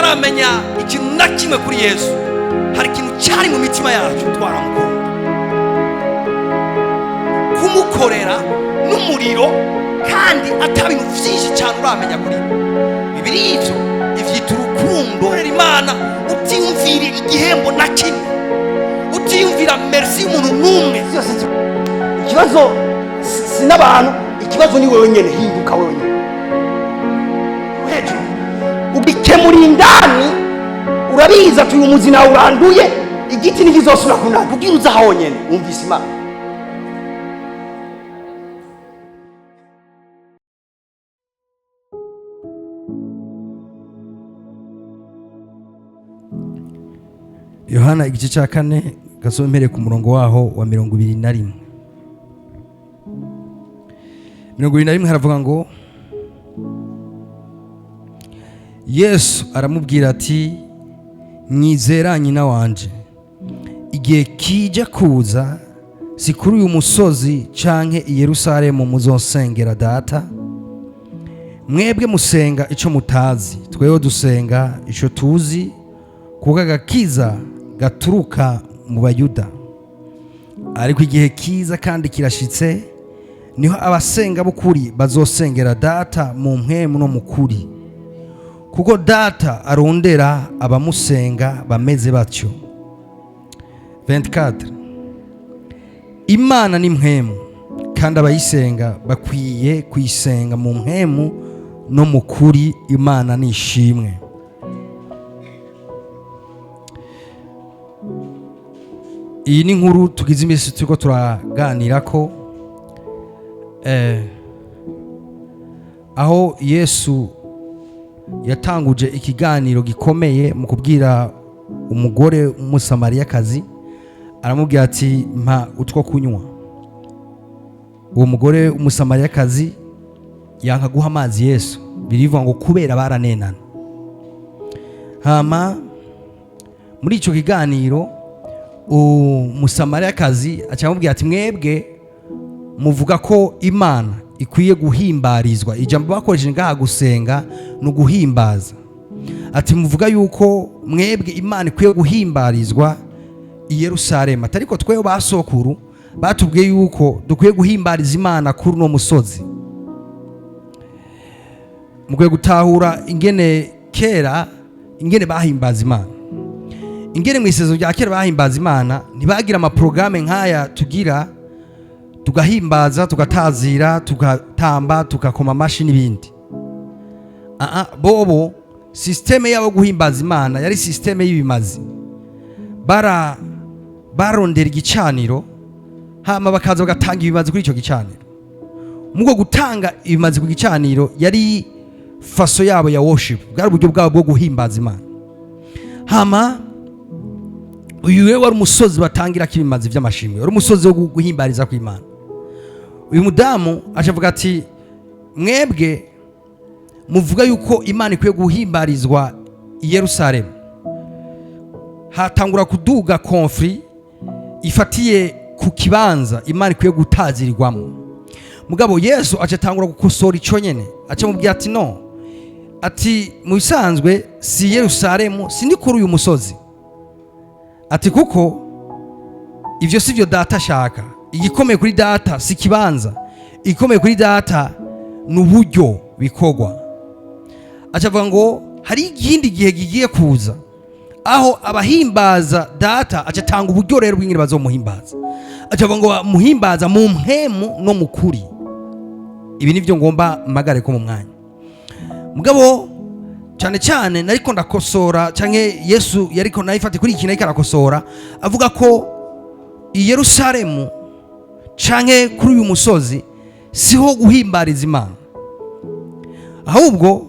Tutaramenya ikintu na kimwe kuri Yesu, hari ikintu cyari mu mitima yacu, twaramukunda. Kumukorera n'umuriro kandi ata bintu byinshi cyane uramenya kuri we. Bibiri ivyo ivyita urukundo. Korera Imana utiyumvira igihembo na kimwe, utiyumvira merci y'umuntu n'umwe. Byose ikibazo si n'abantu, ikibazo ni wewe nyene. Hinduka wewe nyene hejuru, ugikemura indani. Urabizi ati uyu muzi nawe uranduye, igiti ntikizosubira kunanda. Ubwira uza honyene wumvise Imana. Yohana igice cya 4, gasome mpereye ku murongo waho wa 21. 21 haravuga ngo: Yesu aramubwira ati: "Nyizera, nyina wanje, igihe kija kuza, si kuri uyu musozi canke i Yerusalemu muzosengera Data. Mwebwe musenga ico mutazi, tweho dusenga ico tuzi, kuko agakiza gaturuka mu Bayuda. Ariko igihe kiza kandi kirashitse, niho abasenga b'ukuri bazosengera Data mu mpwemu no mu kuri, kuko Data arondera abamusenga bameze batyo." 24: "Imana ni mpwemu, kandi abayisenga bakwiye kuyisenga mu mpwemu no mu kuri." Imana ni ishimwe. Iyi ni inkuru tugize iminsi turiko turaganira ko aho Yesu yatanguje ikiganiro gikomeye mu kubwira umugore w'Umusamariyakazi, aramubwira ati: "Mpa utwo kunywa." Uwo mugore w'Umusamariyakazi yanka guha amazi Yesu, birivuga ngo kubera baranenana. Hama muri icyo kiganiro Umusamariyakazi aca amubwira ati: "Mwebwe muvuga ko Imana ikwiye guhimbarizwa." Ijambo bakoresheje ngaha gusenga ni uguhimbaza. Ati: "Muvuga yuko mwebwe Imana ikwiye guhimbarizwa i Yerusalemu, ati ariko twewe basokuru batubwiye yuko dukwiye guhimbariza Imana kuri uno musozi." Mukwiye gutahura ingene kera, ingene bahimbaza Imana, ingene mu isezerano rya kera bahimbaza Imana. Ntibagira amaporogaramu nk'aya tugira, tugahimbaza, tugatazira, tugatamba, tugakoma amashi n'ibindi. Aa, bobo système yabo guhimbaza Imana yari système y'ibimazi. Bara barondera igicaniro, hama bakaza bagatanga ibimazi kuri icyo gicaniro. Mugo gutanga ibimazi ku gicaniro yari façon yabo ya worship, bwari uburyo bwabo bwo guhimbaza Imana. Hama uyu we wari umusozi batangirako ibimazi by'amashimwe, wari umusozi wo guhimbariza kw'Imana. Uyu mudamu aca avuga ati: "Mwebwe muvuga yuko Imana ikwiye guhimbarizwa i Yerusalemu." Hatangura kuduga conflit ifatiye ku kibanza Imana ikwiye gutazirirwamo. Mugabo Yesu aca atangura gukosora ico nyene, aca amubwira ati: "No," ati, "mu bisanzwe si Yerusalemu, si ni kuri uyu musozi," ati, "kuko ivyo si byo Data ashaka. Igikomeye kuri Data si ikibanza, igikomeye kuri Data ni uburyo bikorwa." Aca avuga ngo hari ikindi gihe kigiye kuza aho abahimbaza Data, aca atanga uburyo rero bw'ingene bazomuhimbaza. Aca avuga ngo bamuhimbaza mu mpemu no mu kuri. Ibi nivyo ngomba mpagare ko mu mwanya. Mugabo cyane cyane nariko ndakosora, canke Yesu yariko nayifate kuri iki, nariko arakosora avuga ko i Yerusalemu canke kuri uyu musozi siho guhimbariza Imana, ahubwo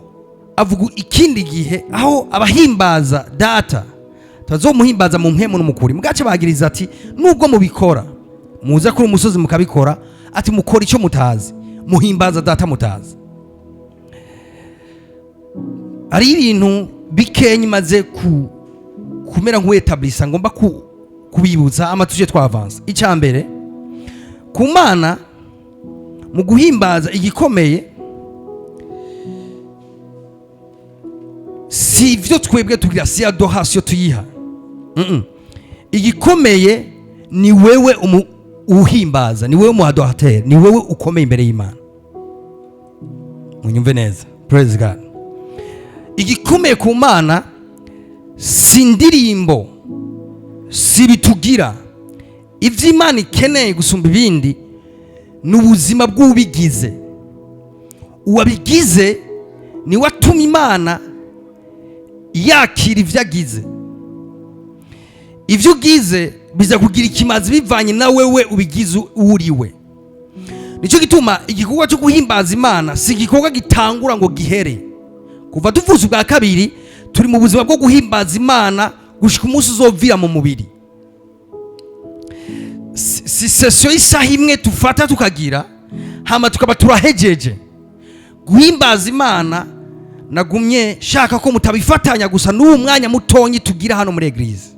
avuga ikindi gihe aho abahimbaza Data tazomuhimbaza mu mpemu n'umukuri. Mugace bagiriza ati: "Nubwo mubikora, muza kuri umusozi mukabikora," ati, "mukora icyo mutazi, muhimbaza Data mutazi." Hari ibintu bikenya imaze ku kumera nk'uwetablisa, ngomba kubibutsa ama tuje twavansa. Icya mbere, ku Mana mu guhimbaza, igikomeye si Si ibyo twebwe tugira, si adoration tuyiha. Igikomeye ni wewe uhimbaza, ni wewe mu adorateur, ni wewe ukomeye imbere y'Imana. Munyumve neza, praise God. Igikomeye ku Mana si indirimbo, si bitugira. Ibyo Imana ikeneye gusumba ibindi ni ubuzima bw'ubigize. Uwabigize niwe atuma Imana yakira ibyo agize. Ibyo ugize biza kugira ikimazi bivanye na wewe ubigize uriwe. Nicyo gituma igikorwa cyo guhimbaza Imana si igikorwa gitangura ngo gihere. Kuva tuvuze ubwa kabiri, turi mu buzima bwo guhimbaza Imana gushika umunsi uzovira mu mubiri. Si session y'isaha imwe tufata tukagira, hama tukaba turahejeje guhimbaza Imana. Nagumye shaka ko mutabifatanya gusa n'uwo mwanya mutonyi tugira hano muri église.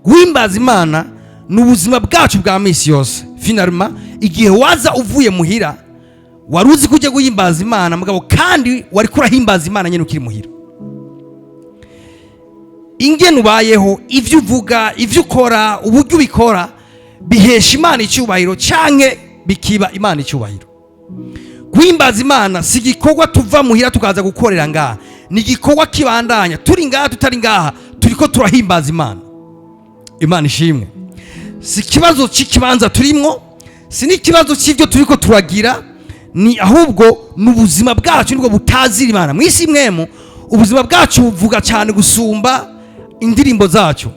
Guhimbaza Imana ni ubuzima bwacu bwa minsi yose. Finalement, igihe waza uvuye muhira, wari uzi ko ujya guhimbaza Imana, mugabo kandi wari kurahimbaza Imana nyine ukiri muhira. Ingene ubayeho, ibyo uvuga, ibyo ukora, uburyo ubikora, bihesha Imana icyubahiro canke bikiba Imana icyubahiro. Guhimbaza Imana si igikorwa tuva muhira tukaza gukorera ngaha, ni igikorwa kibandanya. Turi ngaha, tutari ngaha, turiko turahimbaza Imana. Imana ishimwe. Si ikibazo cy'ikibanza turimwo, si n'ikibazo cy'ibyo turiko turagira, ni ahubwo ni ubuzima bwacu nibwo butazira Imana mu isi mwemu. Ubuzima bwacu buvuga cyane gusumba indirimbo zacu,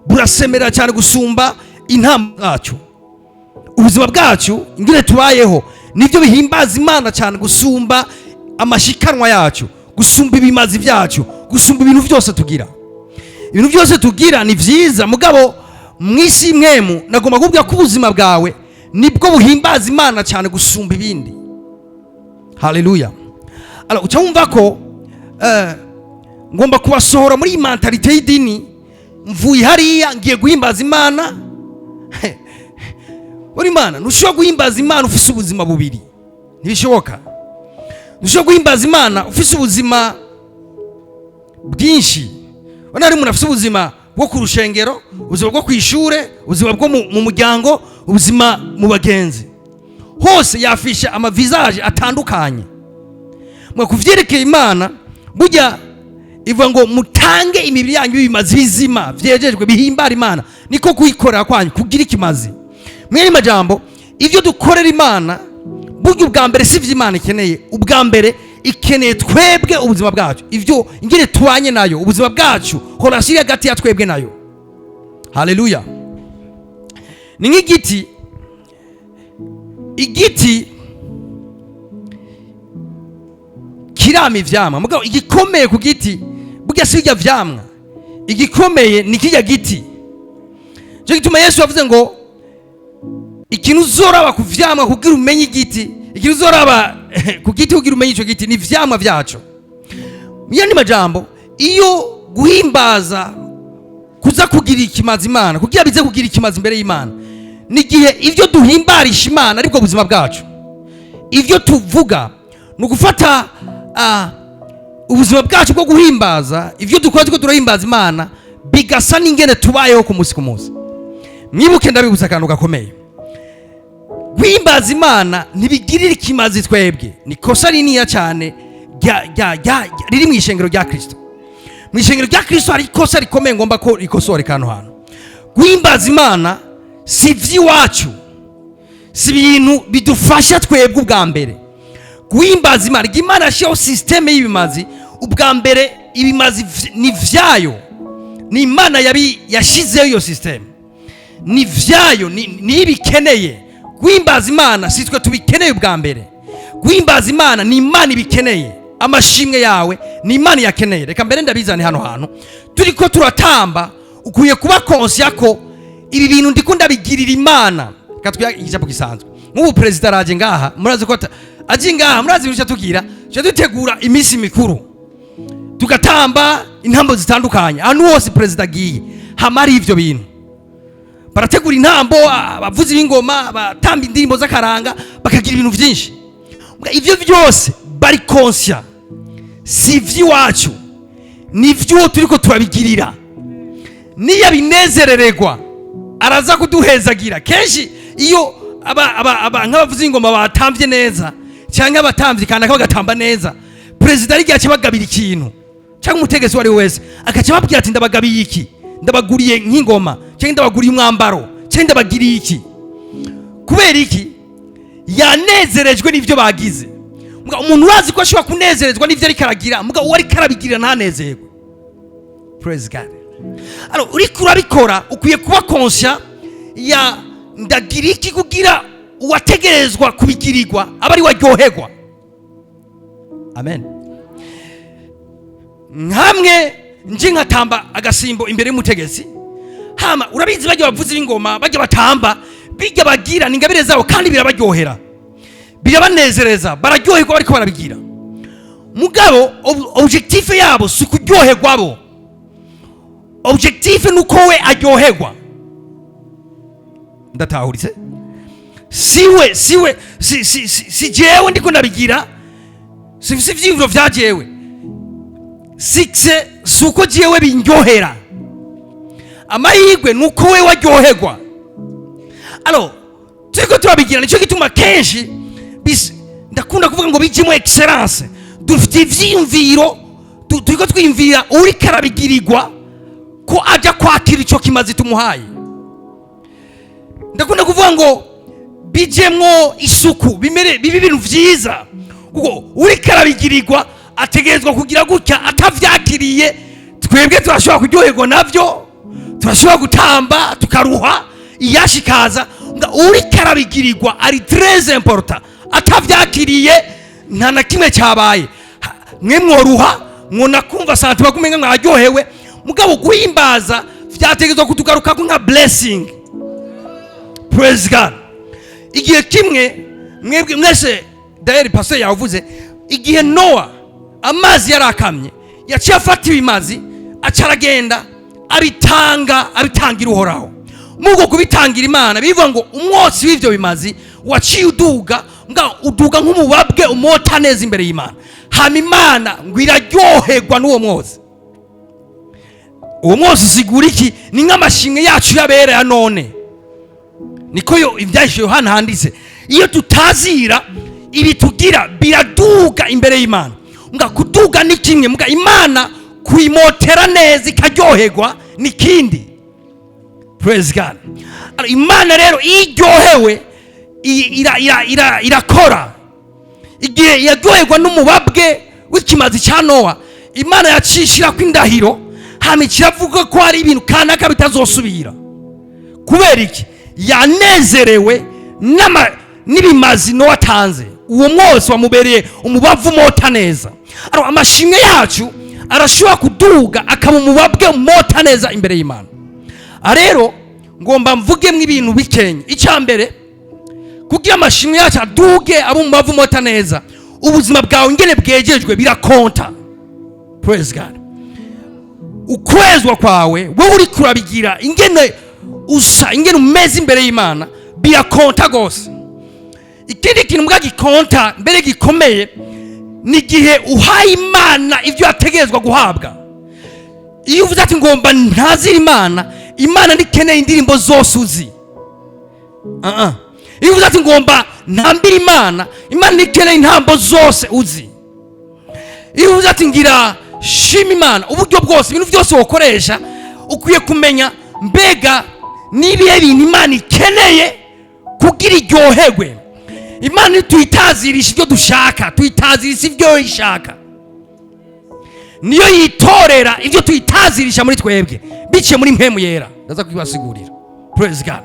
burasemera cyane gusumba intama zacu. Ubuzima bwacu, ingene tubayeho, nibyo bihimbaza Imana cyane gusumba amashikanwa yacu, gusumba ibimazi byacu, gusumba ibintu byose tugira. Ibintu byose tugira ni byiza, mugabo mu isi mwemu nagomba kubwira ko ubuzima bwawe nibwo buhimbaza Imana cyane gusumba ibindi. Haleluya! Alors, uca wumva ko ngomba kubasohora muri iyi mentalité y'idini. Mvuye hariya, ngiye guhimbaza Imana. Uri Imana, ntushobora guhimbaza Imana ufise ubuzima bubiri, ntibishoboka. Ntushobora guhimbaza Imana ufise ubuzima bwinshi. Ubona hari umuntu afise ubuzima bwo ku rushengero, ubuzima bwo ku ishure, ubuzima bwo mu muryango, ubuzima mu bagenzi, hose yafisha ama visage atandukanye. Mwe kuvyerekeye Imana, burya ivuga ngo mutange imibiri yanyu ibimazi bizima vyejejwe bihimbara Imana, niko kuyikorera kwanyu kugira ikimazi. Mwene majambo, ivyo dukorera Imana burya ubwa mbere si ivyo Imana ikeneye. Ubwa mbere ikeneye twebwe, ubuzima bwacu, ivyo ingene tubanye nayo, ubuzima bwacu, relation hagati ya twebwe nayo. Haleluya! Ni nk'igiti. Igiti kirama ivyamwa, mugabo igikomeye ku giti burya si birya vyamwa, igikomeye ni kirya giti. Cyo gituma Yesu yavuze ngo ikintu uzoraba ku vyamwa kugira umenye igiti, ikintu uzoraba ku giti kugira umenye ico giti, ni vyamwa vyaco. Iyo ni majambo, iyo guhimbaza kuza kugira ikimazi Imana, kugira bize kugira ikimazi imbere y'Imana, ni igihe ibyo duhimbarisha Imana aribwo buzima bwacu. Ibyo tuvuga ni ugufata ubuzima bwacu bwo guhimbaza, ibyo dukora turiko turahimbaza Imana, bigasa n'ingene tubayeho ku munsi ku munsi. Mwibuke, ndabibutsa akantu gakomeye: guhimbaza Imana ntibigirira ikimazi twebwe. Ni kosa rininiya cyane riri mu ishengero rya Kristo. Mu ishengero rya Kristo hari ikosa rikomeye ngomba ko rikosoreka hano hantu. Guhimbaza Imana si iby'iwacu, si ibintu bidufasha twebwe. Ubwa mbere guhimbaza Imana, igihe Imana yashyiraho système y'ibimazi, ubwa mbere ibimazi ni vyayo, ni Imana yashyizeho iyo système, ni vyayo, niyo ibikeneye. Guhimbaza Imana si twe tubikeneye. Ubwa mbere guhimbaza Imana ni Imana ibikeneye. Amashimwe yawe ni Imana iyakeneye. Reka mbere ndabizane hano hantu turi ko turatamba. Ukwiye kuba conscient ko ibi bintu ndiko ndabigirira Imana. Reka twiha igicapo gisanzwe. Nk'ubu perezida araje ngaha, murazi ko aje ngaha, murazi ibintu tugira, tuca dutegura iminsi mikuru, tugatamba intambo zitandukanye. Ahantu hose perezida agiye hama ari ivyo bintu, barategura intambo, abavuzi b'ingoma batamba indirimbo z'akaranga, bakagira ibintu byinshi. Ivyo byose bari conscient si ivy'iwacu, Nivyo turiko turabigirira. Niyo abinezerererwa, araza kuduhezagira. Kenshi iyo aba nk'abavuzi ingoma batambye neza, cyangwa abatambyi kanaka bagatamba neza, perezida ari igihe aca abagabira ikintu, cyangwa umutegetsi uwo ari we wese agaca ababwira ati: "Ndabagabiye iki, ndabaguriye nk'ingoma, cyangwa ndabaguriye umwambaro, cyangwa ndabagiriye iki." Kubera iki? Yanezerejwe n'ibyo bagize. Muga umuntu urazi ko ashobora kunezerezwa n'ibyo ariko aragira, muga uwo ariko arabigirira ntanezerwe. Praise God. Alors, uriko urabikora, ukwiye kuba conscient ya ndagira iki kugira uwategerezwa kubigirirwa aba ari waryoherwa. Amen. Nkamwe nje nkatamba agasimbo imbere y'umutegetsi, hama urabizi bajya bavuza ingoma, bajya batamba, bijya bagira ni ingabire zabo, kandi birabaryohera, birabanezereza, bararyoherwa bariko barabigira. Mugabo objectif yabo si kuryoherwa bo, objectif ni uko we aryoherwa. Ndatahuritse? Siwe, siwe, si jewe ndiko ndabigira, sifise ivyiyumviro vya jewe, si uko jewe bindyohera. Amahirwe ni uko we waryoherwa. Alors, turiko turabigira, nicyo gituma kenshi ndakunda kuvuga ngo bijemo excellence. Dufite ivyiyumviro, turiko twiyumvira uriko arabigirirwa ko ajya kwakira ico kimazi tumuhaye. Ndakunda kuvuga ngo bijemwo isuku, bimere bibe ibintu vyiza, kuko uriko arabigirirwa ategerezwa kugira gutya atavyakiriye. Twebwe turashobora kuryoherwa navyo, turashobora gutamba tukaruha, iyashikaza. Uriko arabigirirwa ari très important. Atavyakiriye, nta na kimwe cyabaye. Mwe mworuha, mwona kumva sentiment kumenga mwaryohewe, mugabo guhimbaza vyategerezwa kutugarukako nka blessing. Praise God. Igihe kimwe, mwebwe mwese, d'ailleurs pasteur yavuze, igihe Noa amazi yarakamye, yaciye afata ibimazi, aca aragenda abitanga, abitangira Uhoraho. Mubwo kubitangira Imana, bivuga ngo umwotsi w'ivyo bimazi waciye uduga, nga uduga nk'umubabwe umota neza imbere y'Imana. Hama Imana ngo iraryoherwa n'uwo mwotsi. Uwo mwotsi usigura iki? Ni nk'amashimwe yacu y'abera ya none. Niko yo ibyahishwe Yohana handitse. Iyo tutazira, ibi tugira biraduga imbere y'Imana. Nga kuduga ni kimwe, mbwa Imana kuyimotera neza ikaryoherwa ni kindi. Praise God. Alors, Imana rero iyo iryohewe irakora. Igihe yaryoherwa n'umubabwe w'ikimazi cya Nowa, Imana yacishirako indahiro, hama kiravuga ko hari ibintu kanaka bitazosubira. Kubera iki? Yanezerewe n'ibimazi Nowa atanze. Uwo mwose wamubereye umubavu umota neza. Alors, amashimwe yacu arashobora kuduga akaba umubabwe umota neza imbere y'Imana. Aha rero ngomba mvugemo ibintu bikenya. Icya mbere, kugira amashimwe yacu aduge abe umubavu umota neza, ubuzima bwawe ingene bwegejwe birakonta. Praise God. Ukwezwa kwawe, wowe uri kurabigira, ingene usa, ingene umeze imbere y'Imana, birakonta rwose. Ikindi kintu mbwa gikonta mbere gikomeye ni igihe uhaye Imana ibyo yategerezwa guhabwa. Iyo uvuze ati: "Ngomba ntazira Imana", Imana ntikeneye indirimbo zose uzi. Iyo uvuze ati: "Ngomba ntambire Imana", Imana ntikeneye intambo zose uzi. Iyo uvuze ati: "Ngira shima Imana", uburyo bwose, ibintu byose wakoresha, ukwiye kumenya mbega n'ibihe bintu Imana ikeneye kugira iryoherwe. Imana ntituyitazirisha ibyo dushaka, tuyitazirisha ibyo ishaka. Niyo yitorera ibyo tuyitazirisha muri twebwe biciye muri Mpwemu Yera. Ndaza kubibasigurira. Praise God.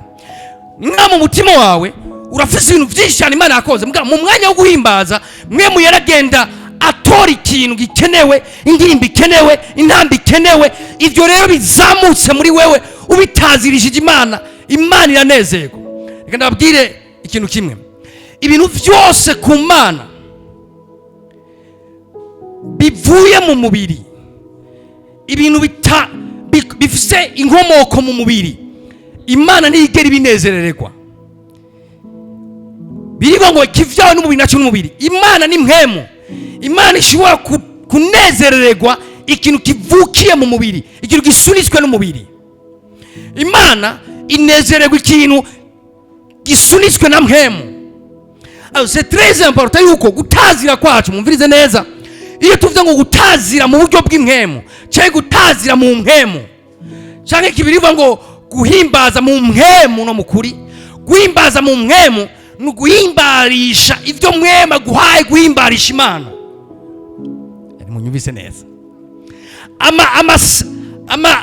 Nka mu mutima wawe urafise ibintu byinshi cyane Imana yakoze. Mbwa mu mwanya wo guhimbaza, Mpwemu Yera agenda atora ikintu gikenewe, indirimbo ikenewe, intambo ikenewe. Ibyo rero bizamutse muri wewe, ubitazirishije Imana, Imana iranezerwa. Reka ndababwire ikintu kimwe: ibintu byose ku Mana bivuye mu mubiri, ibintu bifise inkomoko mu mubiri, Imana ntiyigera ibinezerererwa. Birivuga ngo ikivyawe n'umubiri nacyo n'umubiri. Imana ni mpwemu. Imana ishobora kunezerererwa Ikintu kivukiye mu mubiri, ikintu gisunitswe n'umubiri. Imana inezererwa ikintu gisunitswe na mpwemu. Alors, c'est très important yuko gutazira kwacu, mumvirize neza, iyo tuvuze ngo gutazira mu buryo bw'impwemu cyangwa gutazira mu mpwemu, cyangwa kibirivuga ngo guhimbaza mu mpwemu no mu kuri, guhimbaza mu mpwemu ni uguhimbarisha ibyo mwema aguhaye, guhimbarisha Imana. Munyumvise neza,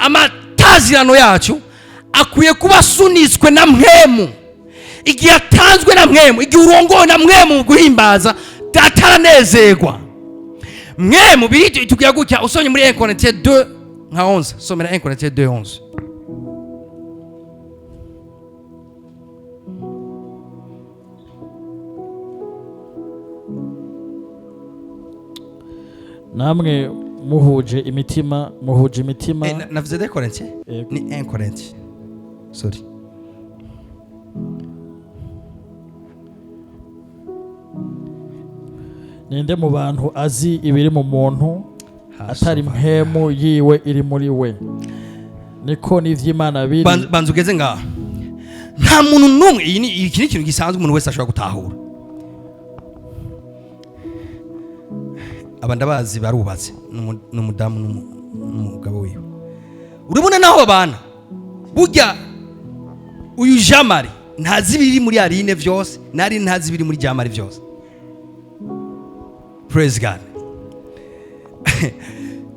amatazirano yacu akwiye kuba asunitswe na mpwemu. Igihe atanzwe na mpwemu, igihe urongowe na mpwemu mu guhimbaza, Data aranezerwa. Mpwemu biri tubwira gutya, usomye muri 1 Corinthiens 2 nka 11, somera 1 Corinthiens 2 11. Namwe muhuje imitima, muhuje imitima. Navuze 2 Corinthiens? Yego. Ni 1 Corinthiens, sorry. Ninde mu bantu azi ibiri mu muntu atari mpwemu yiwe iri muri we? Niko n'ivy'Imana biri. Banza ugeze ngaha. Nta muntu n'umwe, iyi ni iki ni ikintu gisanzwe umuntu wese ashobora gutahura. Aba ndabazi, barubatse, n'umudamu n'umugabo wiwe. Urabona naho babana, burya uyu Jamari ntazi ibiri muri Aline vyose, na Aline ntazi ibiri muri Jamari vyose. Praise God.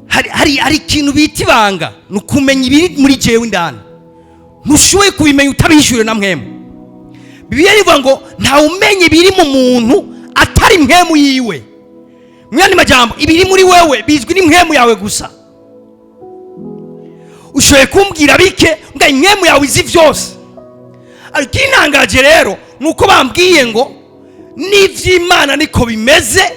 Hari ikintu bita ibanga, ni ukumenya ibiri muri jewe indani. Ntushoboye kubimenya utabishyuriwe na mwemu. Bibiliya ivuga ngo ntawumenye ibiri mu muntu atari mwemu yiwe. Mu yandi majambo, ibiri muri wewe bizwi n'imwemu yawe gusa. Ushoboye kumbwira bike, mbwa imwemu yawe izi vyose. Ariko ikintangaje rero ni uko bambwiye ngo n'ivy'Imana niko bimeze,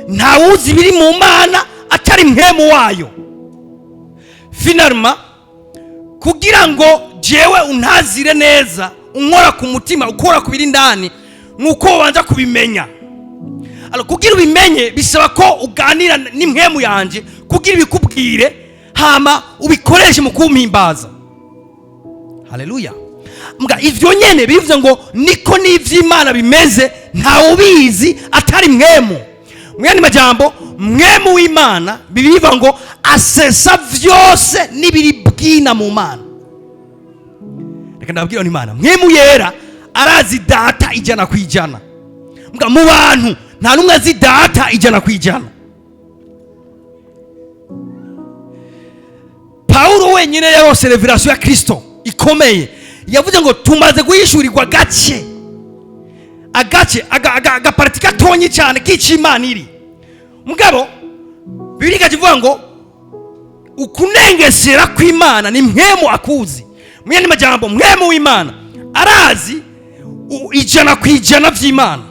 ntawuzi ibiri mu Mana atari mwemu wayo. Finalement, kugira ngo jewe untazire neza, unkora ku mutima, ukora ku biri indani, ni uko ubanza kubimenya. Alors, kugira ubimenye bisaba ko uganira n'impwemu yanje kugira ibikubwire, hama ubikoreshe mu kumpimbaza. Haleluya. Mbwa ivyo nyene bivuze ngo niko n'ivy'Imana bimeze, ntawubizi atari mwemu. Mu yandi majambo, mwemu w'Imana bibivuga ngo asesa vyose n'ibiri bwina mu Mana. Reka ndababwira, Imana mwemu yera arazi Data 100%. Mbwa mu bantu nta n'umwe azi Data 100%. Paulo wenyine yarose révélation ya Kristo ikomeye. Yavuze ngo tumaze guhishurirwa gace agace agapartie gatonyi cyane k'icyo Imana iri. Mugabo Bibiliya ikavuga ngo ukunengesera kw'Imana ni mwemu akuzi. Mu yandi majambo, mwemu w'Imana arazi 100% vy'Imana.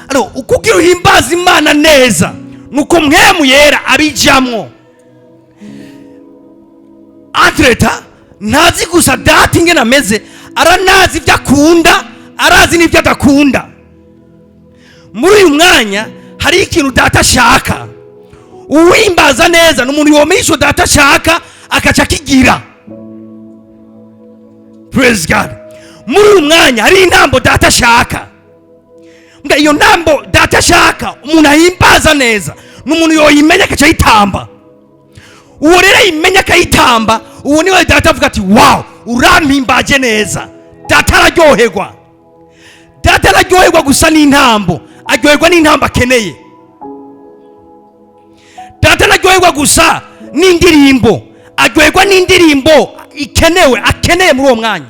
Alors, ukugira uhimbaza Imana neza nuko mwemu yera abijamwo. Entre-temps, ntazi gusa Data ingene ameze, aranazi ibyo akunda, arazi n'ibyo adakunda. Muri uyu mwanya hari ikintu Data ashaka. Uwimbaza neza ni umuntu yomenya ico Data ashaka akaca akigira. Praise God. Muri uyu mwanya hari intambo Data ashaka. Mbwa iyo ntambo Data ashaka, umuntu ahimbaza neza ni umuntu yoyimenya akaca ayitamba. Uwo rero ayimenya akayitamba, uwo niwe Data avuga ati wow, urampimbaje neza. Data araryoherwa. Data araryoherwa gusa n'intambo, aryoherwa n'intambo akeneye. Data araryoherwa gusa n'indirimbo, aryoherwa n'indirimbo ikenewe, akeneye muri uwo mwanya.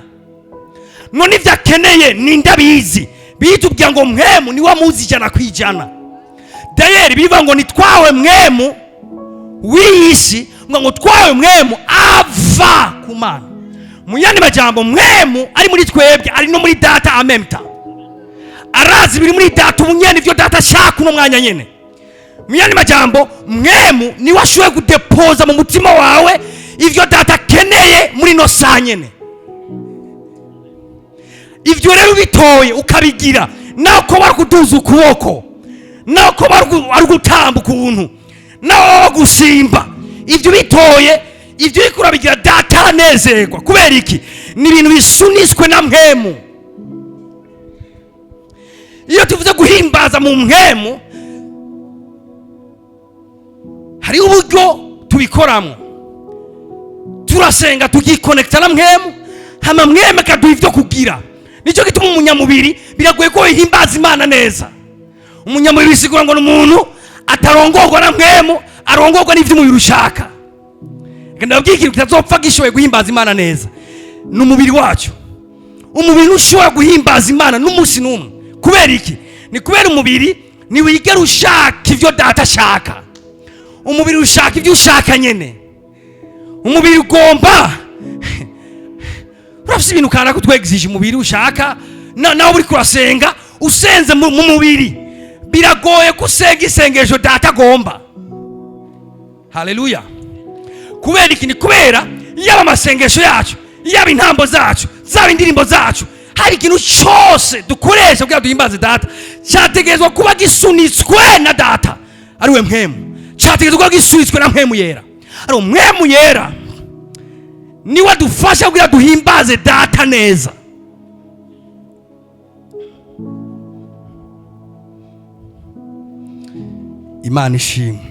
None ibyo akeneye ni ndabizi, bitubwira ngo mwemu niwe amuzi 100%. Dayeri bivuga ngo nitwawe mwemu w'iyi si, ngo twawe mwemu ava ku Mana. Mu yandi majambo, mwemu ari muri twebwe, ari no muri Data amemta. Arazi biri muri Data ubunyene, ivyo Data ashaka uno mwanya nyene. Mu yandi majambo, mwemu niwe ashoboye kudepoza mu mutima wawe ivyo Data akeneye muri no saa nyene. Ivyo rero ubitoye ukabigira, nako bari kuduza ukuboko, nako bari gutamba ukuntu, naho gusimba. Ibyo bitoye, ibyo uriko urabigira, Data aranezerwa. Kubera iki? Ni ibintu bisunitswe na Mpwemu. Iyo tuvuze guhimbaza mu mpwemu, hariho uburyo tubikoramo. Turasenga, tukikonekita na Mpwemu, hama Mpwemu akaduha ibyo kugira. Nicyo gituma umunyamubiri biragoye ko yihimbaza Imana neza. Umunyamubiri bisigura ngo ni umuntu atarongorwa na Mpwemu, arongorwa n'ibyo umubiri ushaka. Reka ndababwira, ikintu kitazopfa gishoboye guhimbaza Imana neza ni umubiri wacu. Umubiri ntushobora guhimbaza Imana n'umunsi n'umwe. Kubera iki? Ni kubera umubiri ntiwigera ushaka ibyo Data ashaka. Umubiri ushaka ibyo ushaka nyine. Umubiri ugomba, urafite ibintu kanaka utwegizije umubiri ushaka. Nawe uri kurasenga, usenze mu mubiri, biragoye ko usenga isengesho Data agomba. Haleluya! Kubera iki? Ni kubera yaba amasengesho yacu, yaba intambo zacu, zaba indirimbo zacu, hari ikintu cyose dukoresha kugira duhimbaze Data, cyategerezwa kuba gisunitswe na Data, ari we Mpwemu. Cyategerezwa kuba gisunitswe na Mpwemu Yera. Ari Mpwemu Yera niwe adufasha kugira duhimbaze Data neza. Imana ishimwe.